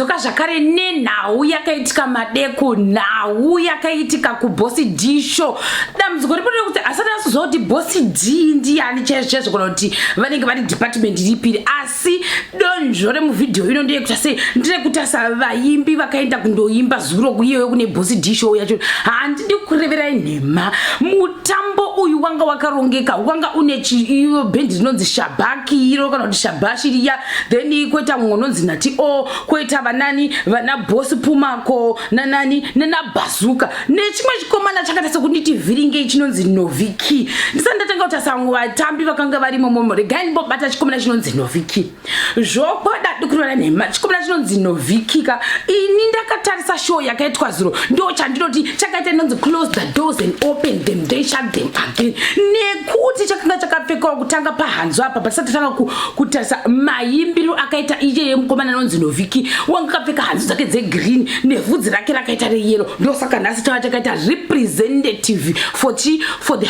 Tadzoka zvakare nenhau yakaitika madeko, nhau yakaitika kuBoss D show. Dambudziko ripo rekuti asati asoziva kuti Boss D ndiyani chaizvo chaizvo kana kuti vanenge vari department ripiri, asi donzvo remuvhidhiyo ino ndeyekuta sei, nderekutarisa vaimbi vakaenda kundoimba zuro kuiyoyo kune Boss D show yacho. Handidi kureverai nhema, mutambo uyu wanga wakarongeka, wanga une iyo bhendi rinonzi Shabaki iro kana kuti Shabashi riya, then koita mumwe unonzi Nati O, koita vanani vana Boss Pumako nanani nanaBazuka nechimwe chikomana chakaita sekunditi vhiringei chinonzi Noviki. Ndisati ndatanga kutarisa vamwe vatambi vakanga varimo momo, regai ndimbobata chikomana chinonzi Noviki. Zvokwada dikureva nhema, chikomana chinonzi Noviki ka, ini ndakatarisa show yakaitwa zuro, ndo chandinoti chakaita inonzi close the doors and open them, then shut them again, nekuti chakanga chakapfekawo kutanga pahanzu apa. Patisati tanga kutarisa maimbiro akaita iyeye mukomana anonzi Noviki, wanga akapfeka hanzu dzake dzegreen nevhudzi rake rakaita reyellow. Ndosaka nhasi tava takaita representative for chi for the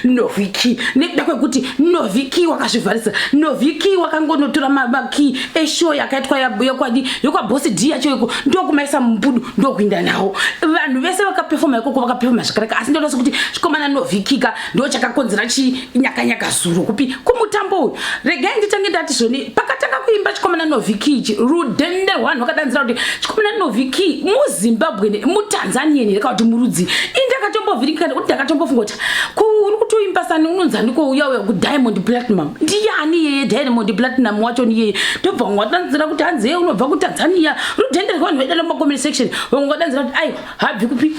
#Noviki, nekuda kwekuti Noviki wakazvivharisa. Noviki wakangonotora makey eshow yakaitwa yokwadi yokwaBoss D yacho iko, ndokumaisa mumbudu, ndokuinda nawo. Vanhu vese vakapefoma ikoko vakapefoma zvakanaka, asi ndoda sekuti chikomana Novikika ndo chakakonzera chinyakanyaka zuro kupi kumutambo uyu. Regai nditange ndati zvoni, pakatanga kuimba chikomana Noviki ichi, rudhende rwavanhu vakadanzira kuti chikomana Noviki muZimbabwe, muTanzania here kana kuti murudzi. Ini ndakatombovhiringika nekuti ndakatombofunga kuti uri kutoimba sani unonzaniko uya uya kuDiamond Platinum, ndiyani iyeye Diamond Platinum wacho niyeye? Ndobva vamwe vadanzira kuti hanzi ye unobva kuTanzania. Rudhende rwevanhu vaidana mumacomment section, vamwe vadanzira kuti aiwa, habvi kupi,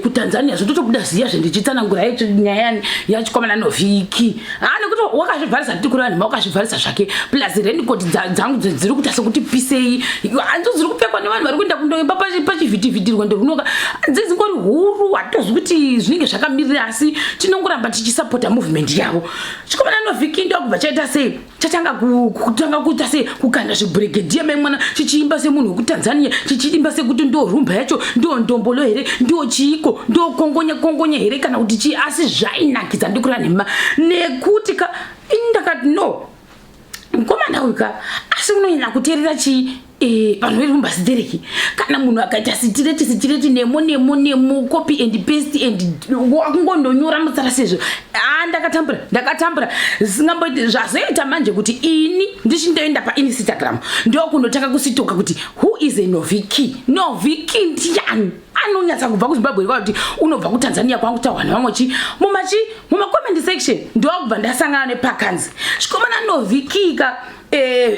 kuTanzania. Zvototobuda ziya zvendichitsanangura yacho nyaya yachikomana Novhiki. Ha, nekuti wakazvivharisa, nditi kuri vanhu wakazvivharisa zvake, plus raincoat dzangu dziri kuita sekuti pisei, hanzo dziri kupfekwa nevanhu vari kuenda kundoimba pachivhitivhiti. Rwendo runoka dzedzingori huru, hatitozi kuti zvinenge zvakamirira, asi tinongoramba tichisapota movement yavo. Chikomana Novhiki ndokubva chaita sei, chatanga kutanga kuita sei, kukanda zvibhuregedhiya maimwana, chichiimba semunhu wekuTanzania, chichiimba sekuti ndo rumba yacho, ndo ndombolo here, ndo chiiko, ndo kongonya kongonya here kana kuti chii, asi zvainakidza, ndikura nhema, nekuti ka ini ndakati no, mukomana uyu ka, asi unonyanya kuteerera chii, vanhu verumba sitereki. Kana munhu akaita sitireti sitireti, nemo nemo nemo, copy and paste and wakungondonyora mutsara sezvo, a ndakatambura, ndakatambura zvisingamboiti. Zvazoita manje kuti ini ndichindoenda paInstagram, ndokunotanga kusitoka kuti who is a Noviki? Noviki ndiani? Anonyatsa kubva kuZimbabwe kwa kuti unobva kuTanzania? Kwangu tawana vamwe chi mumachi mumacomment section, ndokubva ndasangana nepakanzi chikomana Novikika,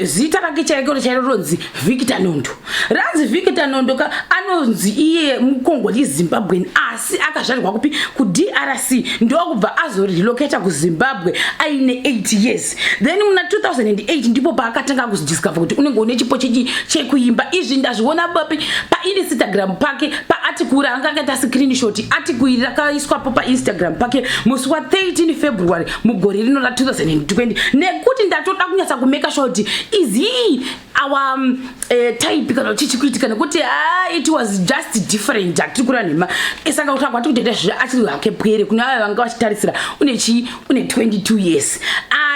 zita rake chaiko chairo ronzi Victor Nondo. Ranzi Victor Nondo ka, anonzi iye muCongolese Zimbabwean, asi akazvarwa kupi? KuDRC. Ndokubva azorelocata kuZimbabwe aine 8 years. Then muna 2008 ndipo paakatanga kuzidiscover kuti unenge une chipo chechi chekuimba. Izvi ndazviona papi? PaInstagram pake, paarticle anga akaita screenshot, article iri rakaiswapo paInstagram pake musi wa13 February mugore rino ra2020, nekuti ndatoda kunyatsa kumeka sure kuti is he our type kana kuti chichikuitika, nekuti it was just different. Hatiri kura nhema, saka kuti akwati kutoita zve achiri hake pwere kune ava vanga vachitarisira, une chii, une 22 years.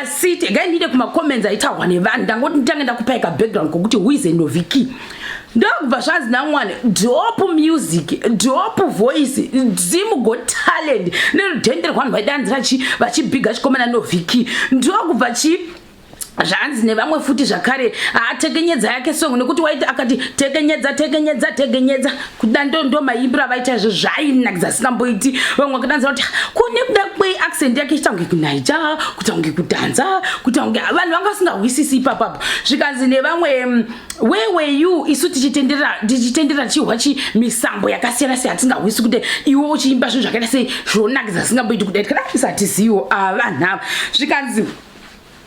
Asi tegai ndiide kumacomments aitaurwa nevanhu, ndangoti nditange ndakupai kabackground kokuti who is a Noviki. Ndokubva zvanzi namwana, dope music, dope voice, Zim Got Talent, nerudhende rwanhu vaidanzira chi vachibhiga chikomana Noviki. Ndokubva chi zvanzi nevamwe futi zvakare, atekenyedza yake song, nekuti waiti akati tekenyedza tekenyedza tekenyedza kuda, ndo maimbiro avaita izvo, zvainakidza singamboiti. Vamwe vakadanzira kuti kune kuda kweaccent yake ichita kunge kuNaija, kuita kunge kudhanza, kuita kunge vanhu vanga vasingahwisisi ipapapo. Zvikanzi nevamwe, where were you isu tichitenderera, tichitenderera chihwa chi misambo yakasiyana siyana, tisingahwisi kuti iwe uchiimba zvinhu zvakaita sei, zvonakidza singamboiti kudai, kana tisatiziwo vanhu ava. Zvikanzi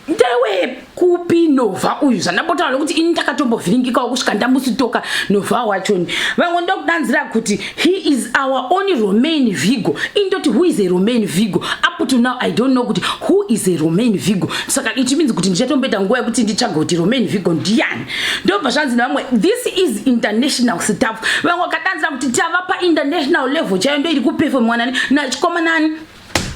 ndewe kupi Novha uyu? Zvandambotaura nekuti ini ndakatombovhiringikawo kusvika ndamusitoka Novha wachoni. Vamwe ndokudanzira kuti he is our own Romain Vigo. Indoti who is a Romain Vigo? Up to now I don't know kuti who is a Romain Vigo, saka it means kuti ndichatomboita nguva yekuti nditsvage kuti Romain Vigo ndiyani. Ndobva zvanzi nevamwe, this is international stuff. Vamwe vakadanzira kuti tava painternational level chaiyo, ndo iri kupefomwa nani, nachikomanani.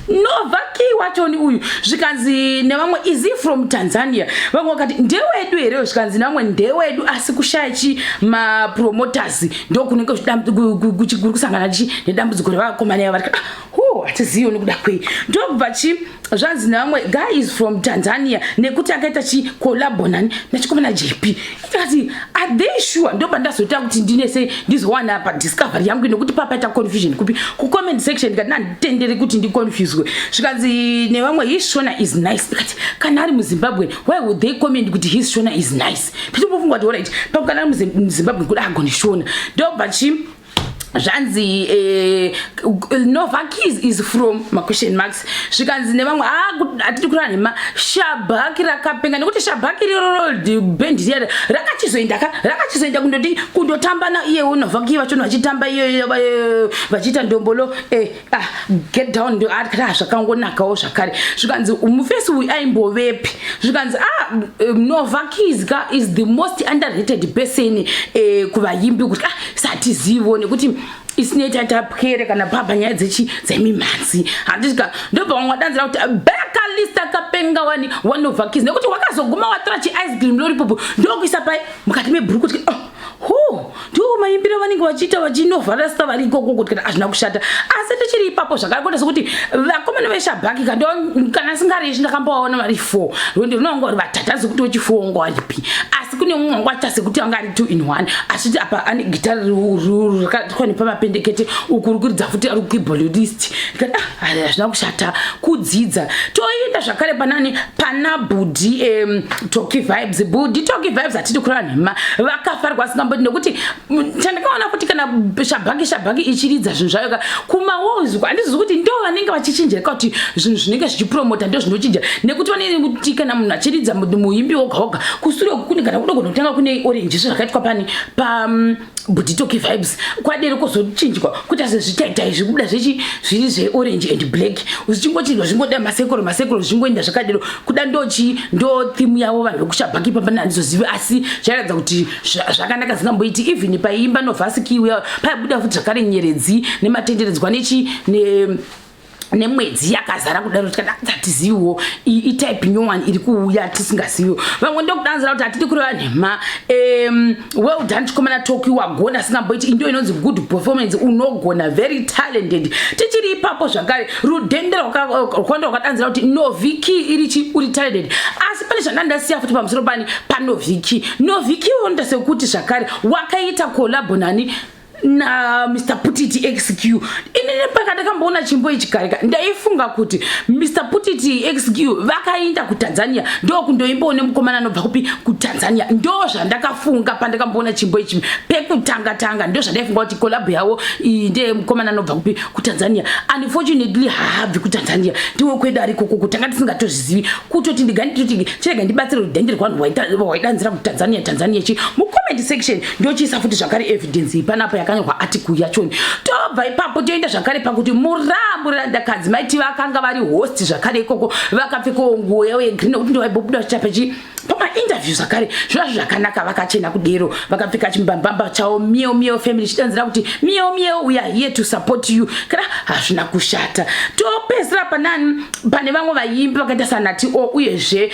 Novaki wachoni uyu. Zvikanzi nevamwe, is he from Tanzania? Vamwe vakati, ndewedu here? Zvikanzi nevamwe, ndewedu, asi kushaya chi mapromoters ndokunenge kuri kusangana chi nedambudziko revakomana ava. Vari, ah, hatiziviwo nekuda kwei. Ndokubva chi zvanzi nevamwe, guy is from Tanzania, nekuti akaita chi collabo nani, nachikomana JP. Ikati, are they sure? Ndobva ndazoita kuti ndinese ndizowana padiscovery yangu, nekuti papaita confusion kupi, kucomment section. Ndikati nanditendere kuti ndiconfuswe. Zvikanzi nevamwe, his Shona is nice. Ndikati, kana ari muZimbabwe, why would they comment kuti his Shona is nice? Nditombofunga kuti, alright, pakana ari muZimbabwe, kuda agone Shona. Ndobva chi zvanzi Novakis is from maquestion marks. Zvikanzi nevamwe, hatidi kureva nhema, Shabhaki rakapenga, nekuti Shabhaki riroro bhendi riya rakachizoenda ka, rakachizoenda kundoti kundotamba naiyewo Novaki vachona, vachitamba iyoyo, vachiita ndombolo, ah, get down. Akati zvakangonakawo zvakare. Zvikanzi, mufesi uyu aimbovepi? Zvikanzi, ah, Novakis ka is the most underrated person kuvaimbi, kuti ah, satizivo nekuti isinei tapwere kana papa nyaya dzechi dzemimhanzi, handisika. Ndobva vamwe vadanzira kuti Bekalist akapenga wani waNovakis, nekuti wakazoguma watora chiice cream lollipop, ndokuisa pai mukati mebhuruku, kuti oh, hu ndo maimbiro vanenge vachiita vachinovharasta vari ikoko, kuti kana hazvina kushata. Asi tichiri ipapo zvakare, kuita sekuti vakomana veShabhaki kana singareshi, ndakambovaona vari four, rwendo runonga vari vatatu, hanzi kuti wechifour wanga waripi? Asi kune mumwe wanga achiita sekuti anga ari two in one, achiti apa ane gitari rakaitwa nepamapendekete, uku uri kuridza futi, ari keyboardist. Ndikati, ah, hazvina kushata kudzidza. Toenda zvakare panani, pana Bhudhi Toki Vibes. Bhudhi Toki Vibes, hatidi kureva nhema, vakafarwa asingamboti, nekuti chandakaona futi, kana Shabhaki ichiridza zvinhu zvayo ka kumawalls, handizivi kuti ndo vanenge vachichinjereka kuti zvinhu zvinenge zvichipromota ndo zvinochinja, nekuti vanenge kuti kana munhu achiridza, muimbi woga woga, kusure kune kana kudogona kutanga kune orange, zvezvakaitwa pani pa Bhudhi Toki Vibes, kwadero kwozochinjwa kuita sezvitaitai zvikubuda zvechi zviri zveorange and black, zvichingochinjwa, zvingoda masekoro masekoro, zvichingoenda zvakadero. Kuda ndochi ndo theme yavo vanhu vekuShabhaki papa, handizozivi, asi zvairatidza kuti zvakanaka zingamboiti. Even paiimba Novasikiuya, paibuda futi zvakare nyeredzi nematenderedzwa nechi ne nemwedzi yakazara kudaro. Tikati hatiziviwo, itype nyowani iri kuuya tisingaziviwo. Vamwe ndokudanzira kuti hatidi kureva nhema, well done chikomana Toki, wagona singamboiti, indo inonzi good performance, unogona, very talented. Tichiri ipapo zvakare, rudhende rwakawanda rwakadanzira kuti Noviki irichi uri talented. Asi pane zvandandasiya futi pamusoro pani paNoviki. Noviki unoita sekuti zvakare wakaita collabo nani, na Mr Putiti XQ. Inini paka ndakamboona chimbo ichi kare, ndaifunga kuti Mr Putiti XQ vakaenda kuTanzania, ndokundoimbawo nemukomana anobva kupi, kuTanzania. Ndo zvandakafunga pandakamboona chimbo ichi pekutanga tanga, ndo zvandaifunga kuti collabo yavo iyi ndeyemukomana anobva kupi, kuTanzania. Unfortunately haabvi kuTanzania, ndiwe kwedu ari ikoko, tanga tisingatozvizivi. Kutoti ndiganditoti chirega ndibatsire rudhende rwanhu rwaidanzira kuTanzania, Tanzania chi mucomment section, ndochiisa futi zvakare evidence panapa yakanyorwa article yachoni. Tobva ipapo toenda zvakare pakuti Muramurandakadzi maiti vakanga vari host zvakare ikoko, vakapfekawo nguo yavo yegreen, nekuti ndovaibobuda vachiita pamainterview zvakare zvazvo zvakanaka, vakachena kudero, vakapfeka chimbambamba chavo, Miyo Miyo Family, chidanzira kuti miyo miyo, we are here to support you. Kana hazvina kushata. Topedzisira panani, pane vamwe vaimbi vakaita sanati o, uyezve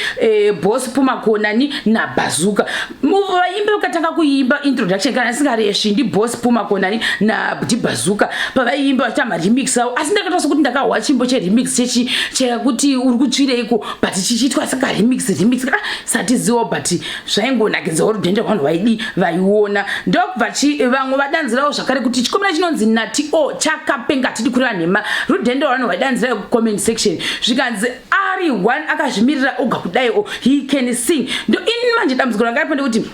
Boss Pumakonani naBazuka. Vaimbi vakatanga kuimba introduction, kana singaresvi, ndiBoss Pumakonani naDibazuka, pavaiimba vachiita maremix avo. Asi ndakaita sekuti ndakahwa chimbo cheremix chechi chekuti uri kutsvireiko, but chichiitwa saka remix remix, ah, satiziwo, but zvaingonakidzawo rudhende rwanhu vaidi vaiona. Ndokubva vamwe vadanzirawo zvakare kuti chikomana chinonzi Nati O chakapenga, tidi kureva nhema, rudhende rwanhu vaidanzira kucomment section. Zvikanzi ari one akazvimirira oga kudai, he can sing. Ndo ini manje dambudziko ranga ripo ndekuti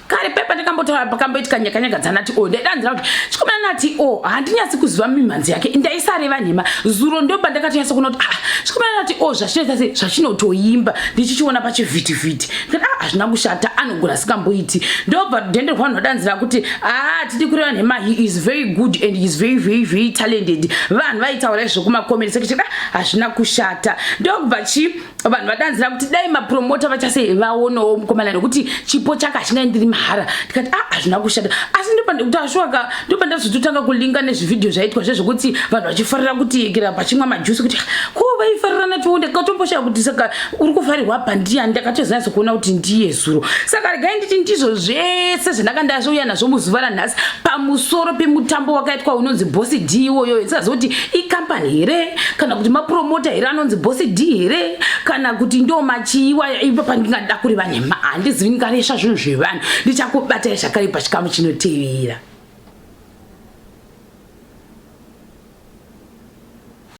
kare pepa ndakambotaura pakamboitika nyakanyaka dzanati O, ndaidanzira kuti chikomana Nati O, handinyatsi kuziva mimhanzi yake, ndaisareva nhema. Zuro ndopa ndakatonyatsa kuona kuti ah, chikomana Nati O zvachinoita sei, zvachinotoimba, ndichichiona pachivhitivhiti, ndikati ah, hazvina kushata, anogona singamboiti. Ndobva dhende rwanhu vadanzira kuti ah, tidi kureva nhema, he is very good and he is very very very talented. Vanhu vaitaura izvo kumacomment section. Ah, hazvina kushata. Ndobva chi vanhu vadanzira kuti dai mapromota vachasei vaonawo mukomana, nekuti chipo chake hachingaendiri mahara. mahara. Ndikati ah, hazvina kushata, asi ndopandikuti ashuwaka, ndopandazototanga kulinga nezvivhidhiyo zvaitwa zvezvekuti vanhu vachifarira kuti pachimwa majusi, kuti ko vaifarirana tiwo. Ndakatomboshaa kuti saka uri kufarirwa pa ndiyani? Ndakatozonyatso kuona kuti ndiye zuro. Saka regai nditi ndizvo zvese zvandanga ndazouya nazvo muzuva ranhasi pamusoro pemutambo wakaitwa unonzi Boss D iwoyo. Ndisaziva kuti ikampani here kana kuti mapromota here anonzi Boss D here, kana kuti ndo machiiwa ipo pandingada kureva nhema, handizivi. Ndingaresva zvinhu zvevanhu. Ndichakubatai zvakare pachikamu chinotevera.